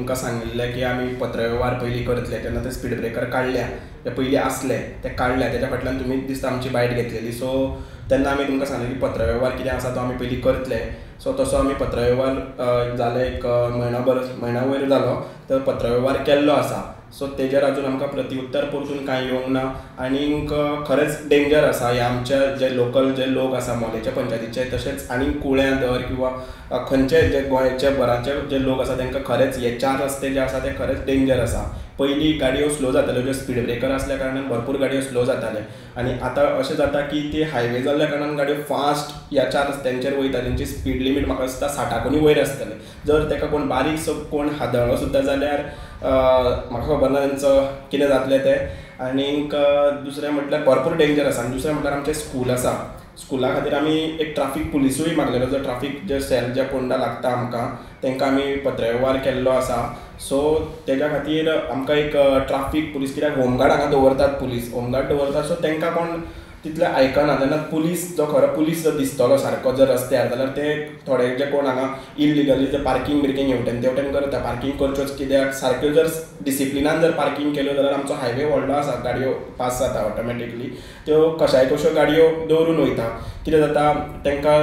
तुमकां सांगिल्लें की आमी पत्रवेव्हार पयलीं करतले तेन्ना ते स्पीड ब्रेकर काडल्या, ते पयलीं आसले ते काडल्या, तेच्या फाटल्यान तुमी दिसता आमची बायट घेतलेली. सो तेन्ना आमी तुमकां सांगलें की पत्रवेव्हार कितें आसा तो आमी पयलीं करतले. सो तसो आमी पत्रवेव्हार जाले एक म्हयनो म्हयन्या वयर जालो तर पत्रवेव्हार केल्लो आसा. सो तेजेर अजून आमकां प्रतिउत्तर परतून कांय येवंक ना आनीक खरेंच डेंजर आसा हे आमच्या जे लोकल जे लोक आसा मोलेच्या पंचायतीचे, तशेंच आनीक कुळ्यां धर किंवा खंयचे जे गोंयचे भराचे जे लोक आसा तांकां खरेंच हे चार रस्ते जे आसा ते खरेंच डेंजर आसा. पयलीं गाडयो स्लो जाताल्यो, ज्यो स्पीड ब्रेकर आसल्या कारणान भरपूर गाडयो स्लो जाताले आनी आतां अशें जाता की ते हायवे जाल्ल्या कारणान गाडयो फास्ट ह्या चार रस्त्यांचेर वयता, तेंची स्पीड लिमीट म्हाका दिसता 60कूय वयर आसतले. जर ताका कोण बारीकसो कोण हादळ्ळो सुद्दां जाल्यार म्हाका खबर ना तेंचो कितें जातलें तें. आनीक दुसरें म्हटल्यार भरपूर डेंजर आसा. आनी दुसरें म्हटल्यार आमचें स्कूल आसा, स्कुला खातीर आमी एक ट्राफीक पुलिसूय मागलेलो, जो ट्राफीक जे सेल जे पोंडा लागता आमकां तांकां आमी पत्रवेव्हार केल्लो आसा. सो तेज्या खातीर आमकां एक ट्राफीक पुलीस, कित्याक होमगार्ड हांगा दवरतात, पुलीस होमगार्ड दवरतात, सो तांकां कोण तितले आयकना. तेन्ना पुलीस जो खरो पुलीस जर दिसतलो सारको जर रस्त्यार जाल्यार ते थोडे जे कोण हांगा इलिगली जे पार्कींग बिर्कींग हेवटेन तेवटेन करता, पार्कींग करच्योच कित्याक, सारक्यो जर डिसिप्लिनान जर पार्कींग केल्यो जाल्यार आमचो हायवे व्हडलो आसा, गाडयो पास जाता ऑटोमॅटिकली, त्यो कशाय कश्यो गाडयो दवरून वयता. कितें जाता तांकां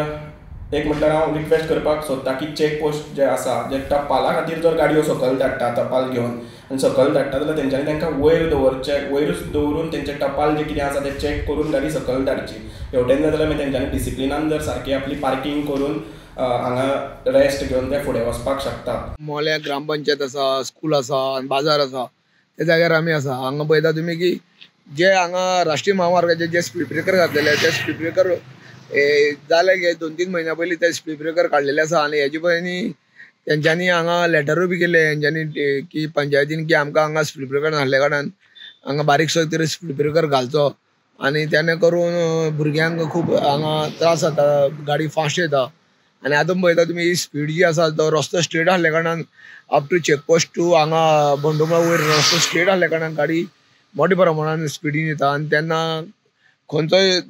एक म्हटल्यार हांव रिक्वेस्ट करपाक सोदता की चॅक पोस्ट जे आसा जे टपाला खातीर जर गाडयो सकयल धाडटा, टपाल घेवन आनी सकयल धाडटा जाल्यार तेंच्यांनी तांकां वयर दवरचें, वयरूच दवरून तेंचें टपाल जें कितें आसा तें चॅक करून गाडी सकयल धाडची. हेवटेन जाल्यार मागीर तेंच्यांनी डिसिप्लिनान जर सारकी आपली पार्कींग करून हांगा रेस्ट घेवन ते फुडें वचपाक शकता. मोल्या ग्रामपंचायत आसा, स्कूल आसा, बाजार आसा, त्या जाग्यार आमी आसा. हांगा पळयता तुमी की जे हांगा राष्ट्रीय महामार्गाचे जे स्पीड ब्रेकर घातलेले ते स्पीड ब्रेकर जाले गे 2-3 म्हयन्या पयलीं ते स्पीड ब्रेकर काडलेले आसा. आनी हेजे पयलीं तेंच्यांनी हांगा लेटरूय बी केले हेंच्यांनी की पंचायतीन की आमकां हांगा स्पीड ब्रेकर नासल्या कारणान हांगा बारीकसो तरी स्पीड ब्रेकर घालचो आनी तेणे करून भुरग्यांक खूब हांगा त्रास जाता, गाडी फास्ट येता. आनी आतां पळयता तुमी ही स्पीड जी आसा तो रस्तो स्ट्रेट आसल्या कारणान up to checkpost to हांगा बंडोमा वयर रस्तो स्ट्रेट आसल्या कारणान गाडी मोठ्या प्रमाणान स्पिडीन येता. आनी तेन्ना खंयचोय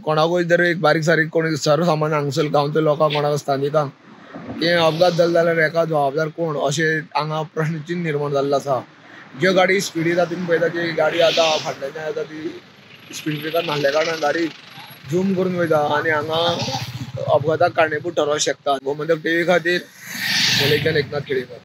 कोणाकूय जर एक बारीक सारीक कोण सर्वसामान्य हांगसर गांवच्या लोकांक कोणाक स्थानिकांक ते अपघात जाले जाल्यार हेका जबाबदार कोण अशें हांगा प्रश्नचिन्न निर्माण जाल्लो आसा. ज्यो गाडी स्पीड येता तुमी पळयता ती गाडी आतां फाटल्यान येता ती स्पीड ब्रेकर नासल्या कारणान गाडी झूम करून वयता आनी हांगा अपघाताक कारणीभूत ठरोवंक शकता. गोमंतक टीव्ही खातीर मोलेच्यान एकनाथ खेडेकर.